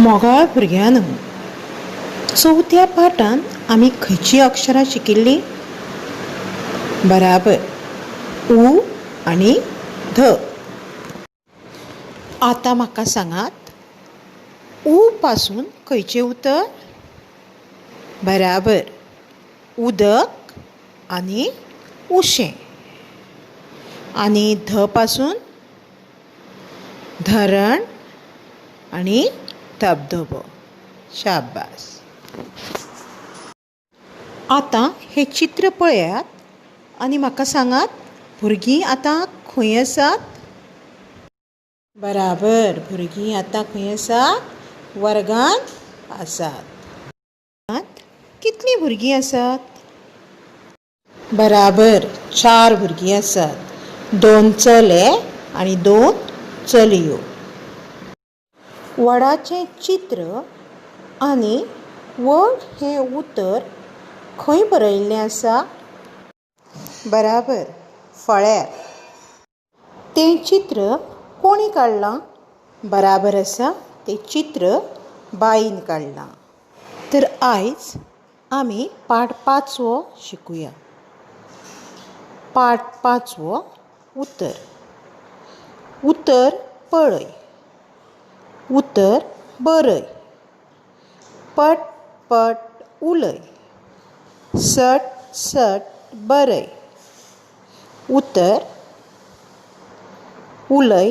मोगाळ भुरग्यांनो, चवथ्या पाठांत आमी खंयचीं अक्षरां शिकिल्लीं? बराबर, उ आनी ध. आतां म्हाका सांगात, उ पासून खंयचें उतर? बराबर, उदक आनी उशें. आनी ध पासून धरण आनी धबधबो. शाबास. आतां हें चित्र पळयात आनी म्हाका सांगात, भुरगीं आतां खंय आसात? बराबर, भुरगीं आतां खंय आसात? वर्गांत आसात. कितलीं भुरगीं आसात? बराबर, 4 भुरगीं आसात. 2 चले आनी 2 चलयो. वडाचें चित्र आनी वड हें उतर खंय बरयल्लें आसा? बराबर, फळ्यार. तें चित्र कोणी काडलां? बराबर आसा, तें चित्र बाईन काडलां. तर आयज आमी पाठ 5वो शिकुया. पाठ 5वो उतर. उतर पळय, उतर बरय, पट पट उलय, सट सट बरय. उतर, उलय,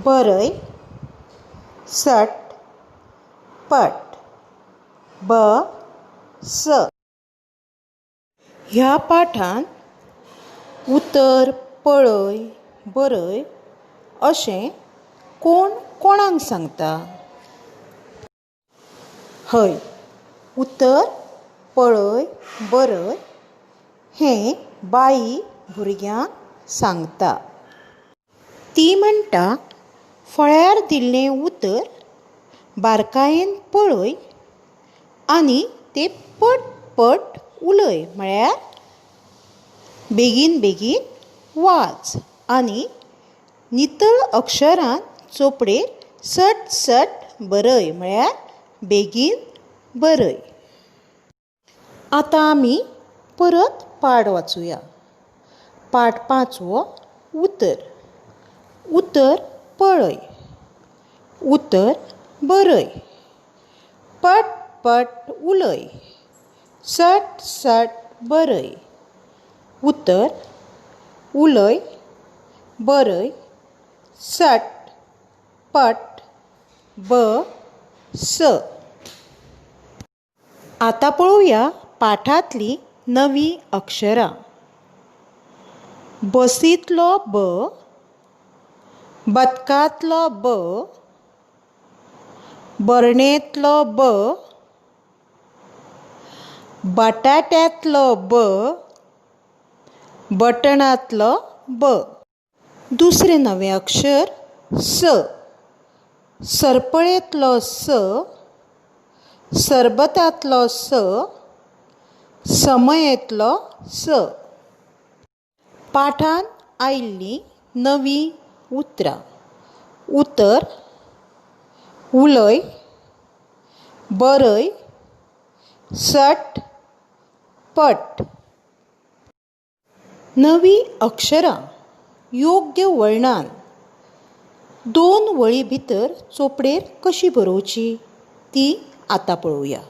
बरय, सट, पट, ब, स. ह्या पाठांत उतर, पळय, बरय अशें कोण कोणाक सांगता? हय, उतर, पळय, बरय हें बाई भुरग्यांक सांगता. ती म्हणटा, फळ्यार दिल्लें उतर बारकायेन पळय आनी तें पट पट उलय, म्हळ्यार बेगीन बेगीन वाच आनी नितळ अक्षरान चोपडेर सट सट बरय, म्हळ्यार बेगीन बरय. आतां आमी परत पाठ वाचुया. पाठ 5वो उतर. उतर पळय, उतर बरय, पट पट उलय, सट सट बरय. उतर, उलय, बरय, सट, पट, ब, स. आतां पळोवया पाठांतलीं नवीं अक्षरां. बसींतलो ब, बदकांतलो ब, बरणेंतलो ब, बटाट्यांतलो ब, बटणांतलो ब. दुसरें नवें अक्षर स. सरपळेंतलो स, सरबतांतलो स, समयेंतलो स. पाठांत आयिल्लीं नवीं उतरां. उतर, उलय, बरय, सट, पट. नवीं अक्षरां योग्य वर्णान 2 वळी भितर चोपडेर कशी बरोवची ती आतां पळोवया.